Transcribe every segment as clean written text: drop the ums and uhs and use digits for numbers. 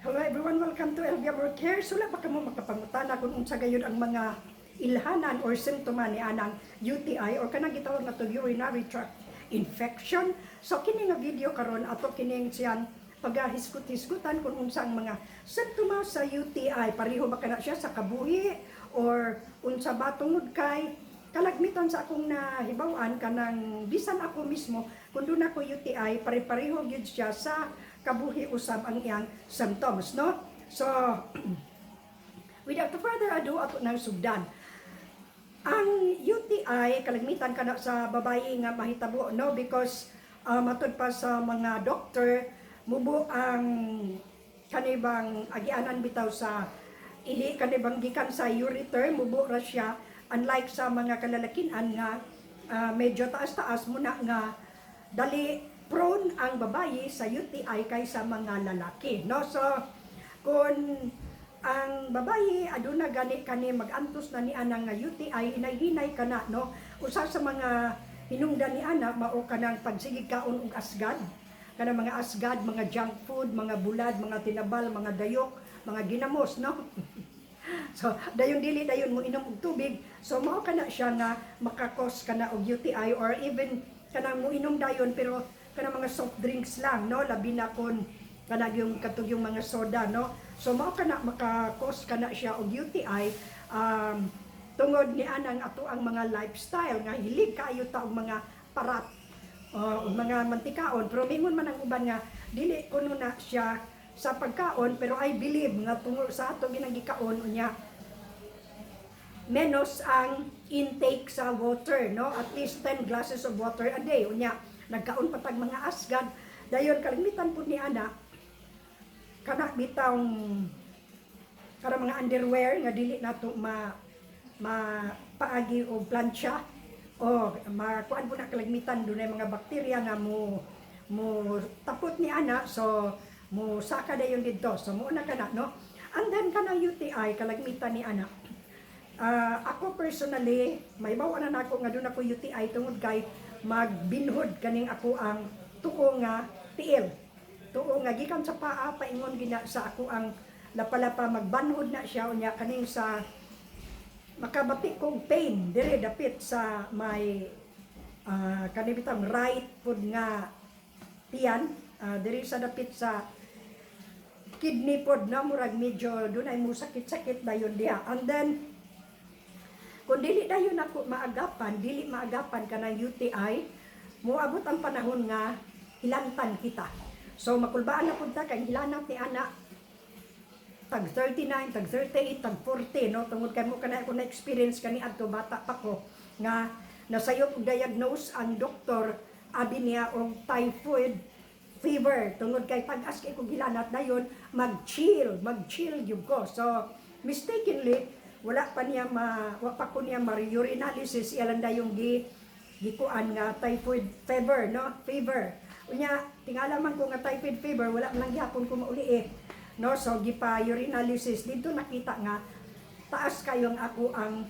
Hello everyone, welcome to Elvia Care. Sula ba kamo makapangutana kung unsa gayud ang mga ilhanan or simptoma ni anang UTI or kanang gitawag nato urinary tract infection? So kini nga video karon, ato kining siyang pagahisgot-hisgutan kung unsa ang mga simptoma sa UTI. Pareho ba kana siya sa kabuhi or unsa ba, tungod kay kalagmitan sa akong nahibaw-an, kanang bisan ako mismo kung duna ko UTI, pare-pareho gyud siya sa kabuhi usab ang iyang symptoms, no? So without further ado, ato nang sugdan. Ang UTI, kalagmitan kana sa babayi nga mahitabo, no, because matud pa sa mga doctor, mubo ang kanibang agianan bitaw sa ihi, kanibang gikan sa ureter, mubo ra siya, unlike sa mga kalalakian nga medyo taas-taas muna nga dali prone ang babayi sa UTI kaysa mga lalaki, no? So kung ang babayi aduna gani kani, magantos na ni ana nga UTI, hinay-hinay kana, no? Usa sa mga hinungdan ni ana mao kanang pagsigig kaon og asgad, kanang mga asgad, mga junk food, mga bulad, mga tinabal, mga dayok, mga ginamos, no? So dayon dili dayon mo inom og tubig. So mao kana siya nga maka-cause kana og UTI, or even kanang mo inom dayon pero kanang mga soft drinks lang, no, labi na kon kanang yung katong yung mga soda, no? So mao kana, maka-cause kana siya og UTI tungod ni anang ato ang mga lifestyle nga hilig kaayo ta og mga parat, og mga mantikaon. Pero mingon man ang uban nga dili kuno na siya sa pagkaon, pero I believe nga tungod sa ato ginang gikaon, unya menos ang intake sa water, no? At least 10 glasses of water a day, unya nagkaon pa tag mga asgad. Dayon kalimitan pud ni ana kana bitawng kana mga underwear nga dili nato ma ma paagi og plantsa o makuan po na, kalagmitan dunay mga bakterya nga mo mo tapot ni ana, so mo saka dayon didto. So mo na kana, no? And then kanang UTI, kalagmitan ni ana, ako personally, may bawa na nako nga duna ko UTI tungod kay magbinhod kaning ako ang tuo nga tiil. Tuo nga gikan sa paa paingon gina sa ako ang lapalapa, magbanhod na siya. Unya kaning sa makabati kong pain dire dapit sa may kani bitang right pud nga tiyan, diri sa dapit sa kidney pod na murag medyo dunay mo sakit-sakit dayon diha. And then kung dili dayon ako maagapan, dili maagapan kanang UTI, moabot ang panahon nga hilantan kita. So makulbaan na pud ta kay hilanat ni ana tag 39, tag 38, tag 40, no? Tungod kay mo kana ako na experience kani adto bata pa ko nga nasayop og diagnose ang doktor, abi niya og typhoid fever tungod kay tag-as kay kog hilanat, dayon mag-chill, mag-chill gyud ko. So mistakenly, wala pa niya ma wa pa ko niya ma-urinalysis, iya lang dayong gikuan nga typhoid fever, no, fever. Unya tingala man ko nga typhoid fever, wala man lang gihapon ko mauli eh, no? So gipa urinalysis dito, nakita nga taas kayong ako ang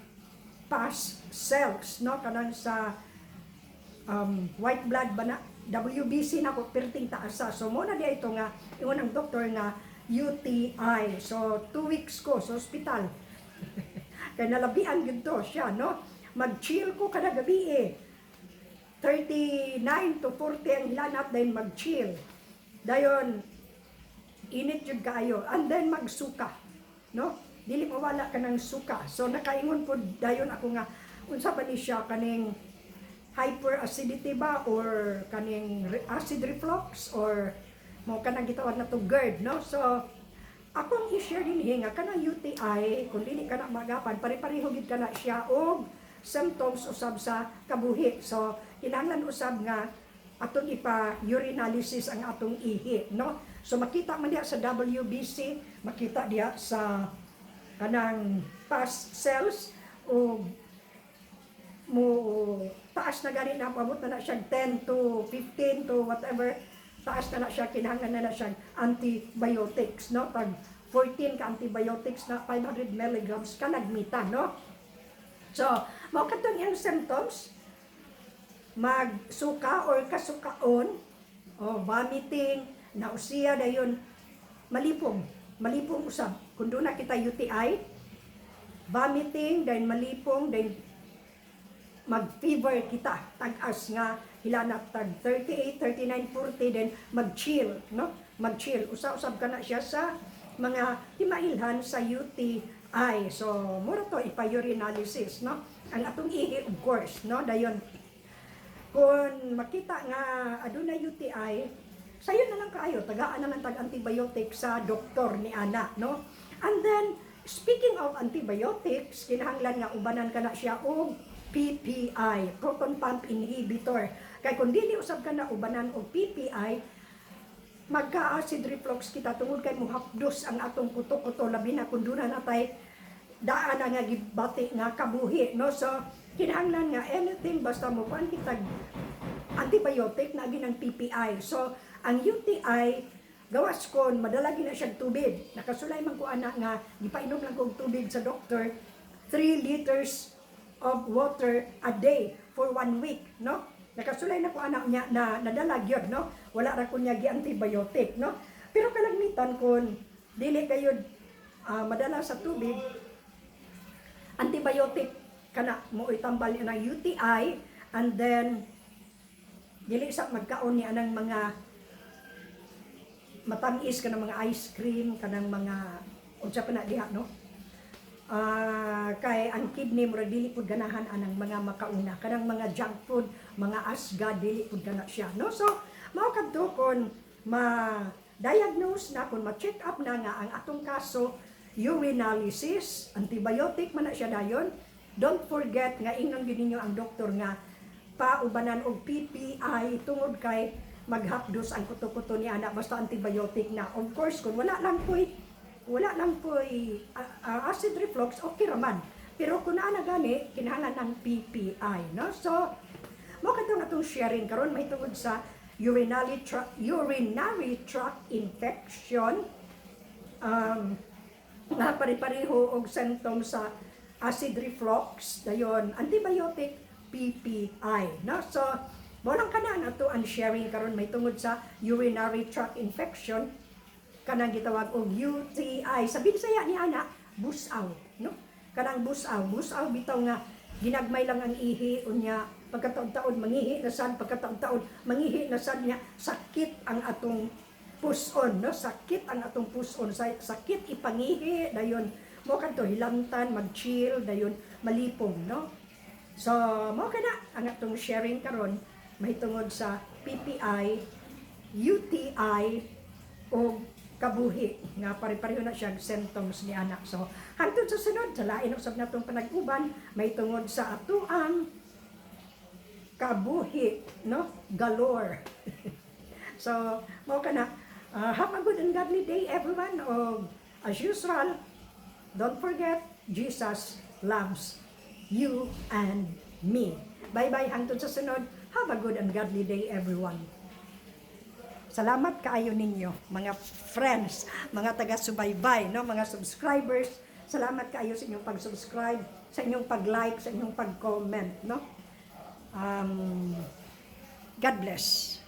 pus cells, no, kanang sa white blood ba na, WBC na ko, perting taas sa. So mo na di ito nga ingon ang doktor nga UTI. So 2 weeks ko sa ospital kay nalabian gyud to siya, no? Mag-chill ko kada gabi eh. 39 to 40 ang hilanat, then mag-chill. Dayon init jud kaayo, and then magsuka, no? Dili mawala ka ng suka. So nakaingon po dayon ako nga unsa ba ni siya, kaning hyperacidity ba or kaning acid reflux or mo kanang gitawag na to GERD, no? So akong i-share din nga kanang UTI, kung dili ka na magapan, pare-pareho gid kana siya og symptoms usab sa kabuhi. So kinahanglan usab nga atong ipa urinalysis ang atong ihi, no? So makita man diha sa WBC, makita diha sa kanang pus cells o mo taas na gani na, paabot na na siya 10 to 15 to whatever, taas na na siya, kinahanglan na na siya antibiotics, no? Tag 14 ka antibiotics na 500 milligrams kalagmitan, no? So mao kadtong iyang symptoms: magsuka or kasukaon o vomiting, nausea, dayon malipong. Malipong usab. Kung duna kita UTI, vomiting, then malipong, then mag-fever kita, tag-as nga hilanat tag 38, 39, 40, then mag-chill, no? Mag-chill. Usa-usab ka na siya sa mga timailhan sa UTI. So, mura to ipa-urinalysis, no? Ang atong ihi, of course, no? Dayon, kung makita nga aduna UTI, sayo na lang kaayo, tagaan na lang tag antibiotic sa doktor ni ana, no? And then, speaking of antibiotics, kinahanglan nga ubanan ka na siya og PPI, proton pump inhibitor. Kay kung dili usab ka na ubanan og PPI, magka-acid reflux kita tungod kay muhapdos ang atong kuto-kuto, labi na kung duna natay daan na nga gibati nga kabuhi, no? So kinahanglan nga anything basta mo kuan kitag antibiotic na ginang PPI. So ang UTI, gawas kon madala gina siya tubig, nakasulay man ko ana nga gipainom lang kog tubig sa doktor, 3 liters of water a day for one week, no? Nakasulay na ko ana niya na nadala gyud, no? Wala ra ko niya gi antibiotic, no? Pero kalagmitan kon dili kayod madala sa tubig, antibiotic kana mo itambal ni ang UTI. And then dili sa magkaon ni anang mga matamis, kanang mga ice cream, kanang mga unsa pa na diha, no? Kay ang kidney murag dili pud ganahan anang mga makauna, kanang mga junk food, mga asga, dili pud kana siya, no? So mao kadto, kon ma diagnose na, kon ma-check up na nga ang atong kaso, urinalysis, antibiotic man na siya dayon. Don't forget nga ingnon gyud ninyo ang doktor nga paubanan og PPI tungod kay maghapdos ang kuto-kuto ni ana basta antibiotic na. Of course, kung wala lang po'y acid reflux, okay raman. Pero kung naa na gani, kinahanglan ng PPI, no? So, mao kadtong atong sharing karon may tungod sa urinary tract infection nga pare-pareho og symptoms sa acid reflux, dayon antibiotic, PPI, no? So, mao lang kana ang ato ang sharing karon may tungod sa urinary tract infection, kanang gitawag og UTI. Sa Binsaya ni ana, busaw, no? Kanang busaw, busaw bitaw nga ginagmay lang ang ihi, unya pagkataon-taon mangihi na sad, pagkataon-taon mangihi na sad niya, sakit ang atong puson, no? Sakit ang atong puson, sakit ipangihi, dayon mo kadto hilamtan, mag-chill, dayon malipong, no? So, mao kana ang atong sharing karon mahitungod sa PPI, UTI o kabuhi nga pare-pareho na siya symptoms ni anak. So, hangtod sa sunod, sa lain usab natong panag-uban mahitungod sa atuang kabuhi, no? Galore. So, mao kana. Have a good and godly day, everyone. O, as usual, don't forget, Jesus loves you and me. Bye-bye hangtod sa sunod. Have a good and godly day, everyone. Salamat kaayo ninyo, mga friends, mga taga-subaybay, no, mga subscribers. Salamat kaayo sa inyong pag-subscribe, sa inyong pag-like, sa inyong pag-comment, no? God bless.